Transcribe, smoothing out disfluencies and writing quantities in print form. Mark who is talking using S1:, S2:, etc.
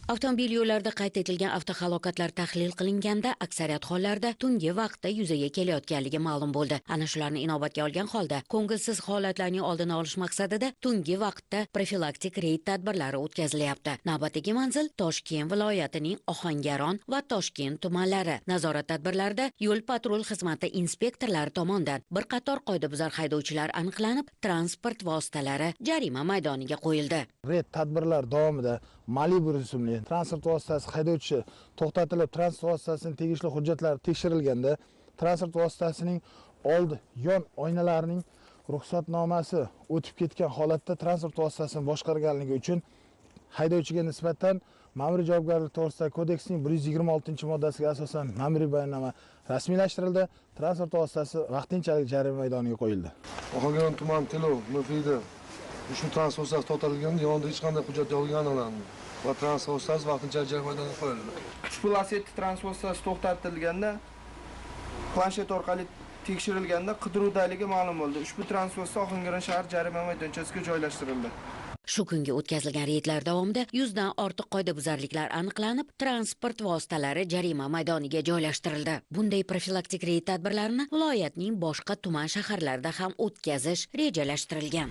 S1: Avtomobil yo'llarida qayd etilgan avtohalokatlar tahlil qilinganda, aksariyat hollarda tungi vaqtda yuzaga kelayotganligi ma'lum bo'ldi. Ana shularni inobatga olgan holda, ko'ngilsiz holatlarning oldini olish maqsadida tungi vaqtda profilaktik reyd tadbirlari o'tkazilyapti. Navbatdagi manzil Toshkent viloyatining Ohangaron va Toshkent tumanlari. Nazorat tadbirlarida yo'l patrul xizmati inspektorlari tomonidan bir qator qoidabuzar haydovchilar aniqlanib, transport vositalari jarima maydoniga qo'yildi.
S2: Reyd tadbirlar davomida Malibu rusumli transport vositasi haydovchisi to'xtatilib, transport vositasining tegishli hujjatlari tekshirilganda, transport vositasining old yon oynalarining ruxsatnomasi o'tib ketgan holatda transport vositasini boshqarganligi uchun haydovchiga nisbatan Ma'muriy javobgarlik to'g'risidagi kodeksning 126-moddasiga asosan ma'muriy bayonnoma rasmiylashtirildi. Transport vositasi vaqtinchalik jarima maydoniga qo'yildi.
S3: Ohangaron tuman Telov MFIda ushbu transport vositasi to'xtatilganda, yonida hech qanday hujjat yo'qligi aniqlandi va transport vositasi vaqtinchalik jarima maydoniga qo'yildi.
S4: Ushbu Lacetti transport vositasi to'xtatilganda, planshet orqali tekshirilganda qidiruvdaligi ma'lum bo'ldi. Ushbu transport vositasi Ohangaron shahar jarima maydonchasiga joylashtirildi.
S1: Shu kungi o'tkazilgan reydlar davomida 100 dan ortiq qoidabuzarliklar aniqlanib, transport vositalari jarima maydoniga joylashtirildi. Bunday profilaktik reyd tadbirlarini viloyatning boshqa tuman shaharlarida ham o'tkazish rejalashtirilgan.